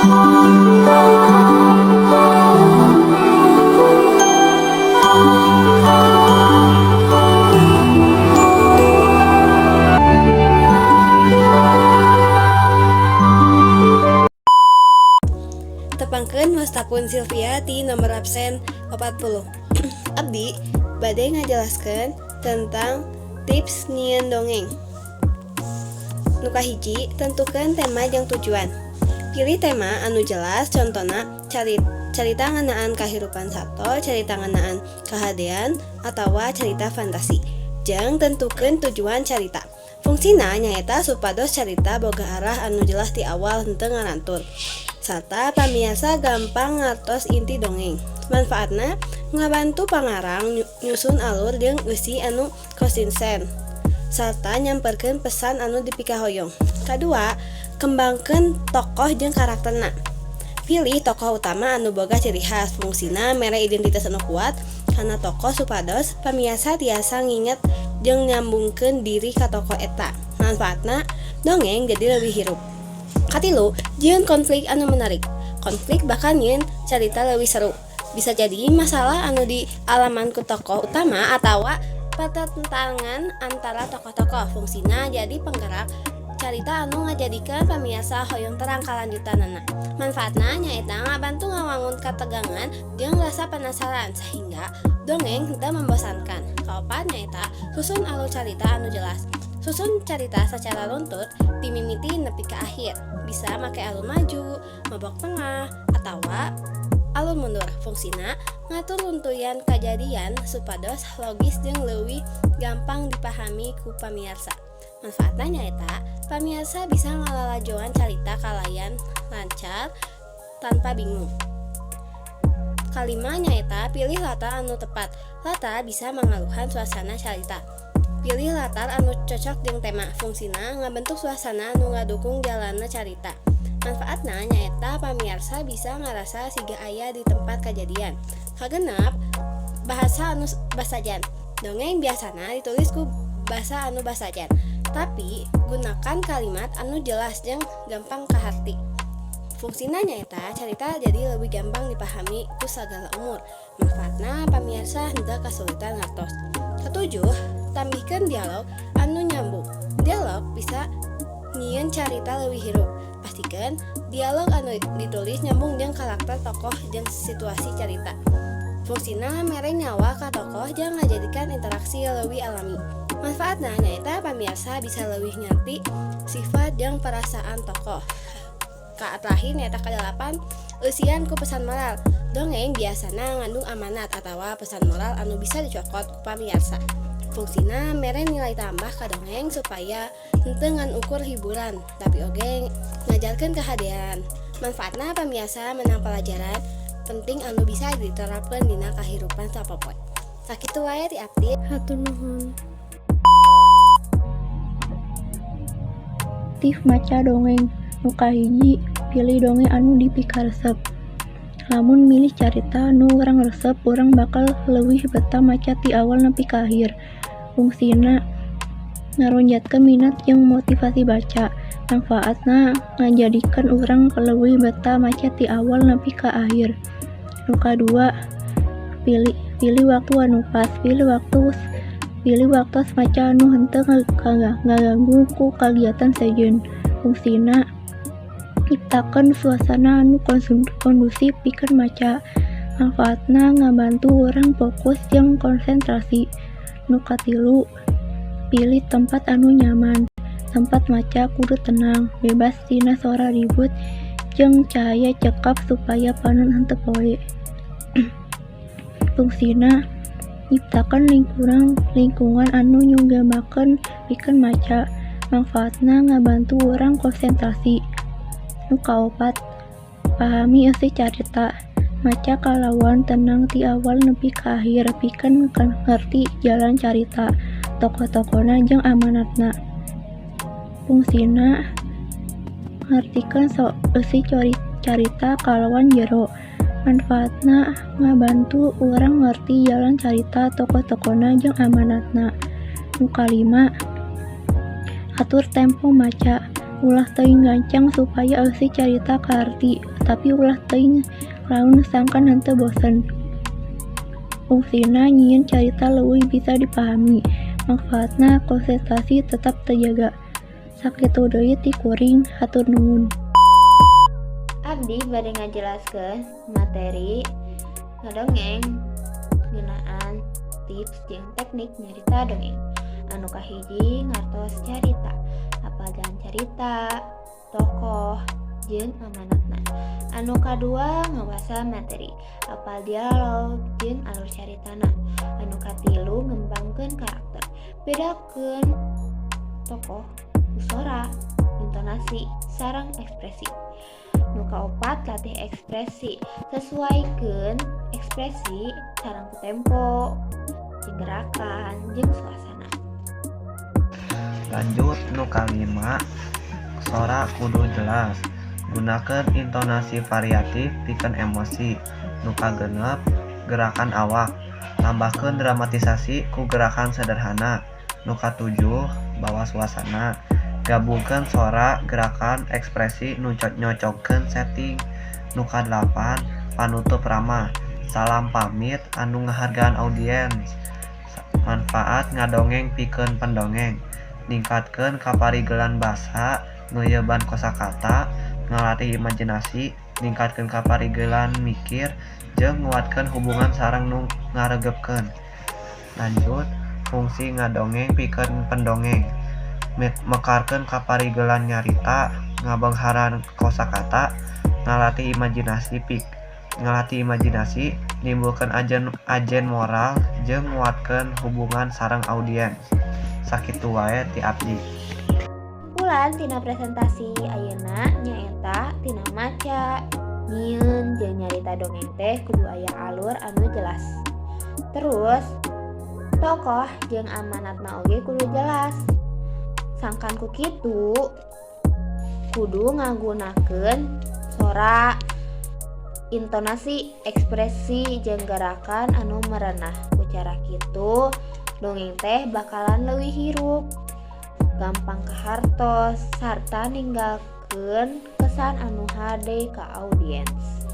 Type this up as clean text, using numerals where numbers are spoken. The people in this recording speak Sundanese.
Tepangkeun, wasta pun Sylvia ti nomor absen 40. Abdi bade ngajelaskeun tentang tips nyieun dongeng. Nu kahiji, tentukan tema jeung tujuan. Pilih tema anu jelas, contohna carita ngeunaan kahirupan sato, carita ngeunaan kahadean, atawa carita fantasi. Jeung tentukeun tujuan carita. Fungsina nyaeta supados carita boga arah anu jelas ti awal, henteu ngarantur, sarta pamiarsa gampang ngartos inti dongeng. Manfaatna ngabantu pangarang nyusun alur jeung eusi anu konsisten sarta nyamperkeun pesan anu dipikahoyong. Kadua, kembangkeun tokoh jeung karakterna. Pilih tokoh utama anu boga ciri khas. Fungsina mere identitas anu kuat kana tokoh supados pamiarsa tiasa nginget jeung nyambungkeun diri ka tokoh eta. Manfaatna dongeng jadi leuwih hirup. Katilu, jieun konflik anu menarik. Konflik bakal nyieun carita leuwih seru. Bisa jadi masalah anu dialaman ku tokoh utama atawa pertentangan antara tokoh-tokoh. Fungsina jadi penggerak carita anu ngajadikeun pamiarsa hoyong terang kalanjutanana. Manfaatna nyaeta ngabantu ngawangun kategangan jeung rasa penasaran sehingga dongeng henteu membosankan. Kaopat nyaeta susun alur carita anu jelas. Susun carita secara runtut ti mimiti nepi ka akhir. Bisa make alur maju, mabok tengah, atawa alur mundur. Fungsina ngatur runtuyan kajadian supados logis jeung leuwih gampang dipahami ku pamiarsa. Manfaatna nyaeta pamiarsa bisa ngalalajoan carita kalayan lancar tanpa bingung. Kalima nyaeta pilih latar anu tepat. Latar bisa mangaruhan suasana carita. Pilih latar anu cocok jeung tema. Fungsina ngabentuk suasana anu ngadukung jalanna carita. Manfaatna nyaeta pamiarsa bisa ngarasa siga aya di tempat kajadian. Kagenep, bahasa anu basajan. Dongeng biasana ditulis ku basa anu basajan, tapi gunakan kalimat anu jelas jeung gampang kaharti. Fungsina nyaeta carita jadi lebih gampang dipahami ku sagala umur. Manfaatna pamiarsa henteu kasulitan ngartos. Katujuh, tambihkeun dialog anu nyambung. Dialog bisa nyieun carita leuwih hirup. Pastikeun dialog anu ditulis nyambung jeung karakter tokoh jeung situasi carita. Fungsina mere nyawa ka tokoh jeung ngajadikeun interaksi leuwih alami. Manfaatna nyaeta pamiarsa bisa leuwih ngarti sifat jeung perasaan tokoh. Ka terakhir nyaeta kadalapan, eusian ku pesan moral. Dongeng biasana ngandung amanat atawa pesan moral anu bisa dicokot ku pamiarsa. Fungsina mere nilai tambah ka dongeng supaya henteu ngan ukur hiburan, tapi oge ngajarkeun kahadean. Manfaatna pamiarsa menang pelajaran penting anu bisa diterapkeun dina kahirupan sapopoe. Sakitu wae ti abdi. Hatur nuhun. Tips maca dongeng. Nu kahiji, pilih dongeng anu dipikaresep. Lamun milih carita nu urang resep, urang bakal leuwih betah maca ti awal nepi ka akhir. Fungsina ngaronjatkeun minat jeung motivasi baca. Mangfaatna ngajadikeun urang leuwih betah maca ti awal nepi ka akhir. Nu kadua, pilih waktu anu pas. Pilih waktos maca anu henteu ngaganggu ku kagiatan sejen. Fungsina nyiptakeun suasana anu kondusif pikeun maca. Mangfaatna ngabantu urang fokus jeung konsentrasi. Nu katilu, pilih tempat anu nyaman. Tempat maca kudu tenang, bebas tina sora ribut jeung cahaya cekap supaya panon henteu poe. Fungsina nyiptakeun lingkungan anu nyugemakeun pikeun maca. Mangfaatna ngabantu urang konsentrasi. Nu kaopat, pahami eusi carita. Maca kalawan tenang ti awal nepi ka akhir pikeun ngerti jalan carita, tokoh-tokohna jeung amanatna. Fungsina ngartikeun eusi carita kalawan jero. Manfaatna ngabantu urang ngerti jalan carita, tokoh-tokohna jeung amanatna. Nu kalima, atur tempo maca. Ulah teuing gancang supaya eusi carita kaarti, tapi ulah teuing laun sangkan henteu bosen. Fungsina nyieun carita leuwih bisa dipahami. Mangfaatna konsentrasi tetap terjaga. Sakitu deui ti kuring, hatur nuhun. Abdi bade ngajelaskeun materi ngadongeng ngeunaan tips jeung teknik nyarita dongeng. Anu kahiji, ngartos carita, apal jalan carita, tokoh, jeung amanatna. Anu kadua, ngawasa materi, apal dialog jeung alur caritana. Anu katilu, ngembangkeun karakter, bedakeun tokoh ku sora, intonasi, sareng ekspresi. Nu kaopat, latih ekspresi, sesuaikeun ekspresi sareng ku tempo jeung gerakan jeung suasana. Lanjut nu kalima, sora kudu jelas, gunakeun intonasi variatif pikeun emosi. Nu kagenep, gerakan awak, tambahkeun dramatisasi ku gerakan sederhana. Nu katujuh, bawa suasana, gabungkeun sora, gerakan, ekspresi nu nyocogkeun setting. Nu kadalapan, panutup ramah, salam pamit anu ngahargaan audiens. Manfaat ngadongeng pikeun pendongeng: ningkatkeun kaparigelan basa, ngeuyeuban kosakata, ngalatih imajinasi, ningkatkeun kaparigelan mikir, jeung nguatkeun hubungan sareng nu ngaregepkeun. Lanjut, fungsi ngadongeng pikeun pendongeng: mekarkeun kaparigelan nyarita, ngabeungharan kosakata, ngalatih imajinasi, nimbulkeun ajen moral, jeung nguatkeun hubungan sareng audiens. Sakitu wae ti abdi. Kesimpulan tina presentasi ayeuna nyaeta tina maca, nyieun, jeung nyarita dongeng teh kudu aya alur anu jelas. Terus tokoh jeung amanatna oge kudu jelas. Sangkan ku kitu kudu ngagunakeun sora, intonasi, ekspresi, jeung gerakan anu merenah. Ku cara kitu dongeng teh bakalan leuwih hirup, gampang kahartos, sarta ninggalkeun kesan anu hade ka audiens.